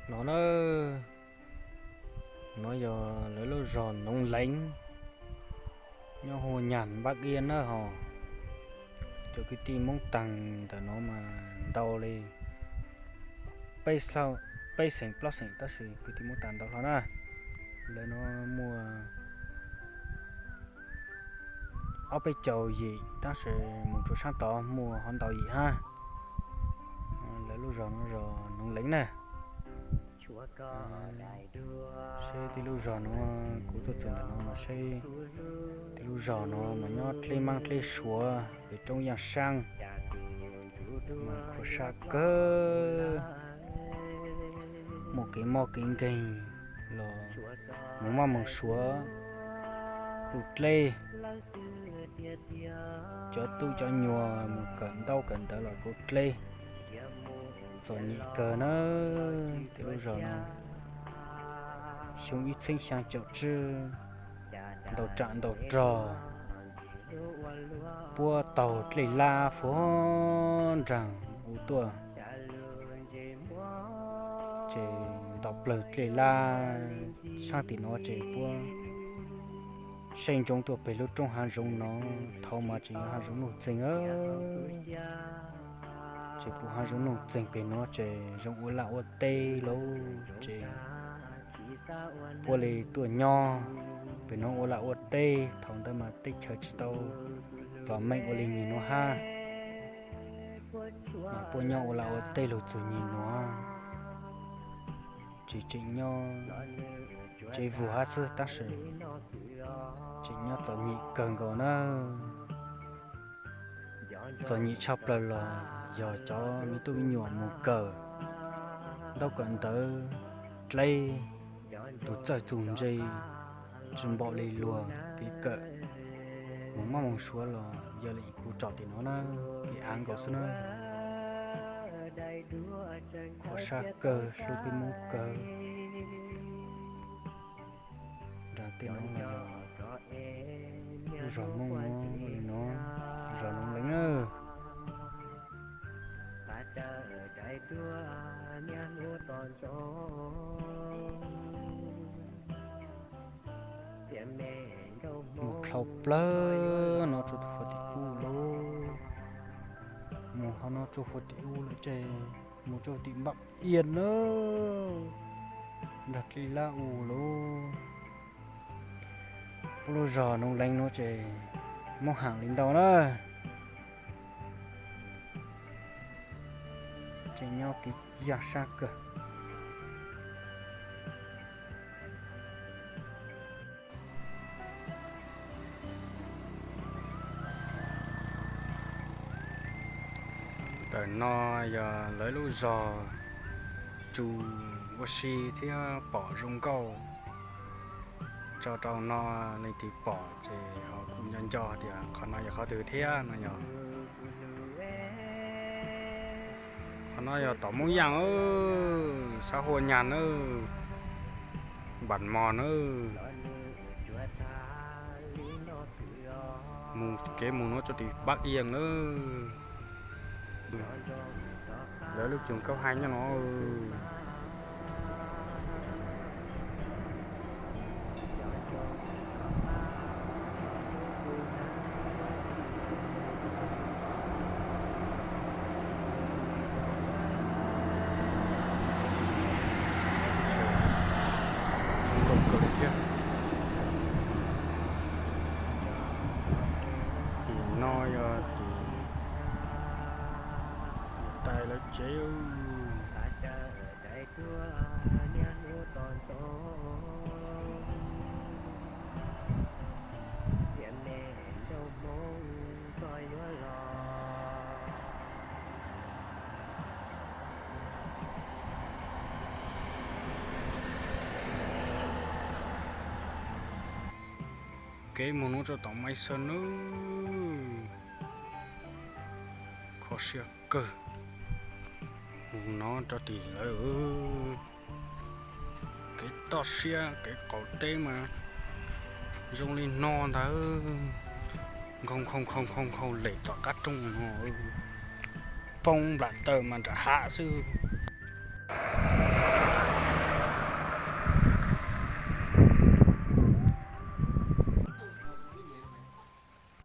No na, no yog lawv lub zos Noov Leev, nyob hua Nyaj Npab Iab na ho. Cov kwv tij Hmoob Taas ntawm no mas ntau li peb xeem plaub xeem tab sis kwv tij Hmoob Taas ntau hlo na. Lawv no muaj ob peb caug yim tab sis mus tsuas sab tod muaj ho ntau yim hab. Lawv lub zos no zos Noov Leev na. Seb tej lub zos no, kuv tuaj txog ntawm no mas seb tej lub zos no mas nyob dleb maab dleb suav pem roob yaaj saab, mas khuam sab kawg. Muaj kev mob kev nkeeg los mus maj mus suav kuj dleb. Cov tub cov nyuag mus kawm ntaub kawm ntawv los kuj dleb. Txom nyem kawg na. Tej lub zos no xyoo ib txheeb xyaa caum tsib ntau tsam ntau rog puab taug dlej lab fuv nraag u tuaj, ces nto plawg dlej lab saab tim no ces puab saib ntsoov tuaj peg lub roob haav zoov no. Thaud mas tseem yog haav zoov nuj txeeg, ces puab haav zoov nuj txeeg peg no ces zoo ua laj ua teb lauj, ces puab li tuaj nyob peg no ua laj ua teb. Thaum ntawd mas teb chaws tsis tau vam meej ua li nyim nuav hab, mas puab nyob ua laj ua teb lug txug nyim nuav, tsis tseem nyob tsev vuag hab xwb tab sis tseem nyob txom nyem kawg nkaus na. Txom nyem tshaj plawg los yog cov me tub me nyuam mus kawm ntaub kawm ntawv dleb, tus txawj txuj ntse tsis npaum li luag kev kawm, mus maj mus suav los yog li kuv tsom tim no na, kev av nkaus xwb na. Khuam sab kawg, hlub peb Moob kawg. Nram tej no yog lub zos Moob no, zos Noov Leev na. Mus dlhau plawg no rua tus huv tim ub lauj, mus qhov no rua huv tim ub lawm ces mus rua tim Npab Iab na, nrag dlej lab u lauj. Puab lub zos Noov Leev nuav ces Moob haam li ntau na. Tseem nyob kev yaj sab kawg. Ntawm no yog lawv lub zos tsuas ua si thiab pom zoo nkauj. Tso rau no leej twg pom ces ho kuj nco nco tias qhov no yog qhov twg thiab no yog. Qhov no yog tom Moob Yaaj, xab Huaj Nyag nawb, Npam Mos nawb. Mus kev mus nuav rua tim Npab Iab nawb. Lawv lub tsoom kaub haj nyob no. Zoo nkauj kawg li thiab. Tim no yog tim niam tais lawv tsev. Kev mus nuav rua tom Maiv Xawb nawb. Kho siab kawg. Mus no rua tim lawv. Kev toj siab kev qaum teb mas zoo li no ntag. Nkhaus nkhaus nkhaus nkhaus nkhaus lem tom qab rooj no. Poob nplam taw mas nram hav xwb.